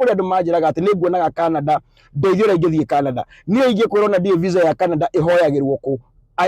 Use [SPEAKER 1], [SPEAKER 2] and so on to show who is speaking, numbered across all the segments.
[SPEAKER 1] Kũrĩ andũ manjĩraga atĩ nĩ nguonaga Canada, ndeithia ũrĩa ingĩthiĩ Canada. Niĩ ingĩkwĩra ona ndiũĩ visa ya Canada ĩhoyagĩrwo kũ,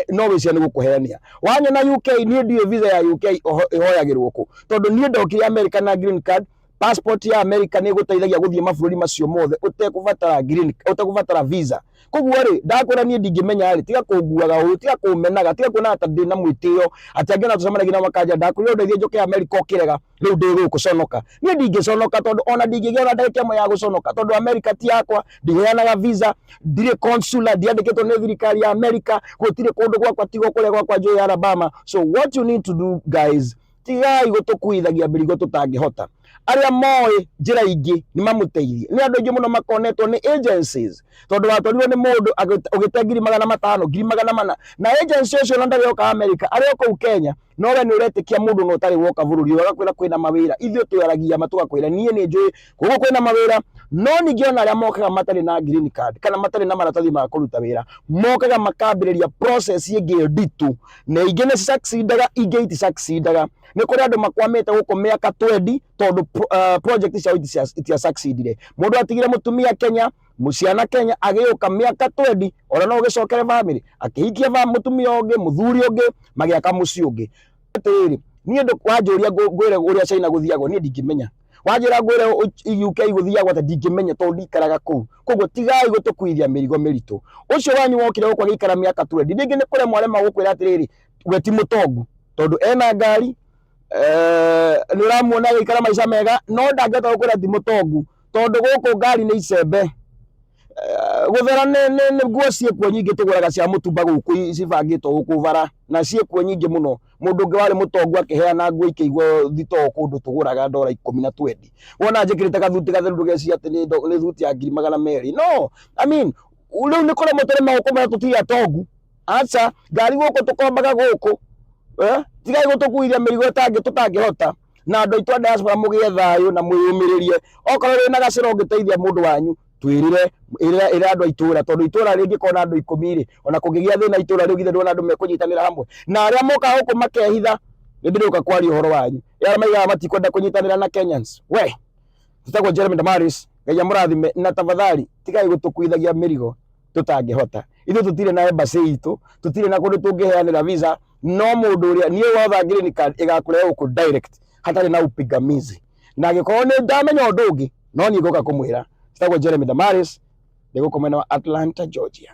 [SPEAKER 1] no wĩciria nĩ gũkũhenia. Wanyona UK, niĩ ndiũĩ visa ya UK ĩhoyagĩrwo kũ, tondũ niĩ ndokire America na green card. Passport ya America nĩ ĩgũteithagia gũthiĩ mabũrũri macio mothe ũtekũbatara green, ũtekũbatara visa. Koguo rĩ, ndakwĩra niĩ ndingĩmenya rĩ, tiga kũnguaga ũru, tiga kũmenaga, tiga kuonaga ta ndĩna mwĩtĩo, atĩ angĩ ona tũcemanagia nao makanjĩra ndakwĩrire ũndeithie njoke America ũkĩrega, rĩu ndĩ gũkũ conoka. Niĩ ndingĩconoka tondũ ona ndingĩgĩa ona ndagĩka ĩmwe ya gũconoka tondũ America ti yakwa, ndiheanaga visa, ndirĩ consular, ndiandĩkĩtwo nĩ thirikari ya America, gũtirĩ kũndũ gwakwa tiga o kũrĩa gwakwa njũĩ Alabama. So what you need to do, guys, tigai gũtũkuithagia mĩrigo tũtangĩhota. Arĩa moĩ njĩra ingĩ nĩ mamũteithie. Nĩ andũ aingĩ mũno makonetwo nĩ agencies tondũ watwarirwo nĩ mũndũ ũgĩte 500,000, 400,000, na agency ũcio ona ndarĩ oka America, arĩ o kũu Kenya, no we nĩ ũretĩkia mũndũ na ũtarĩ woka bũrũri ũyũ agakwĩra kwĩna mawĩra. Ithuĩ twaragia ma tũgakwĩra niĩ nĩ njũĩ gũkũ kwĩna mawĩra, no ningĩ ona arĩa mokaga matarĩ na green card kana matarĩ na maratathi ma kũruta wĩra, mokaga makambĩrĩria process ĩngĩ nditũ, na ingĩ nĩ succeedaga, ingĩ iti succeedaga. Nĩ kũrĩ andũ makwamĩte gũkũ mĩaka 20 tondũ project ciao itia succeedire. Mũndũ atigire mũtumia Kenya, mũciana Kenya, agĩũka mĩaka 20, ona no ũgĩcokere family, akĩhikia mũtumia ũngĩ, mũthuri ũngĩ, magĩaka mũciĩ ũngĩ. Atĩrĩrĩ, niĩ wanjũria ngwĩre ũrĩa China gũthiagwo, niĩ ndingĩmenya. Wanjĩra ngwĩre UK gũthiagwo atĩa, ndingĩmenya tondũ ndikaraga kũu. Koguo tigai gũtũkuithia mĩrigo mĩritũ. Ũcio wanyu wokire gũkũ agĩikara mĩaka 20, rĩngĩ nĩ kũremwo aremagwo gũkwĩra atĩrĩrĩ, we ti mũtongu tondũ ena ngari, nĩ ũramuona agĩikara maica mega, no ndangĩhota gũkwĩra ti mũtongu tondũ gũkũ ngari nĩ icembe. Gũthera nĩ nguo ciĩkuo nyingĩ tũgũraga cia mũtumba gũkũ cibangĩtwo gũkũ bara na ciĩkuo nyingĩ mũno. Mũndũ ũngĩ warĩ mũtongu akĩheana nguo ikĩigwo thitoo kũndũ tũgũraga ndora 10 na 20. Wona njĩkĩrĩte gathuti gatheru ndũgecirie atĩ nĩ thuti ya 200,000. No, I mean, rĩu nĩ kũremwo tũremagwo kũmenya tũtirĩ atongu. Aca, ngari gũkũ tũkombaga gũkũ. Tigai gũtũkuithia mĩrigo tũtangĩhota. Na andũ aitũ a diaspora mũgĩe thayũ na mwĩyũmĩrĩrie. Okorwo wĩna gacĩra ũngĩteithia mũndũ wanyu, twĩrĩre, ĩra ĩra andũ a itũra, tondũ itũra rĩngĩkorwo na andũ 10 rĩ, ona kũngĩgĩa thĩna itũra rĩu githĩ ndũrona andũ mekũnyitanĩra hamwe. Na arĩa mokaga gũkũ makehitha, nĩ ndĩrĩũka kwaria ũhoro wanyu. Arĩa maigaga matikwenda kũnyitanĩra na Kenyans. We, njĩtagwo Jeremy Damaris, Ngai amũrathime, na tafadhali tigai gũtũkuithagia mĩrigo tũtangĩhota. Ithuĩ tũtirĩ na embassy itũ, tũtirĩ na kũndũ tũngĩheanĩra visa, no mũndũ ũrĩa niĩ wotha green card ĩgakũrehe gũkũ direct hatarĩ na upingamizi. Na angĩkorwo nĩ ndamenya ũndũ ũngĩ, no niĩ ngũka kũmwĩra. Njĩtagwo Jeremy Damaris, ndĩ gũkũ mwena wa Atlanta, Georgia.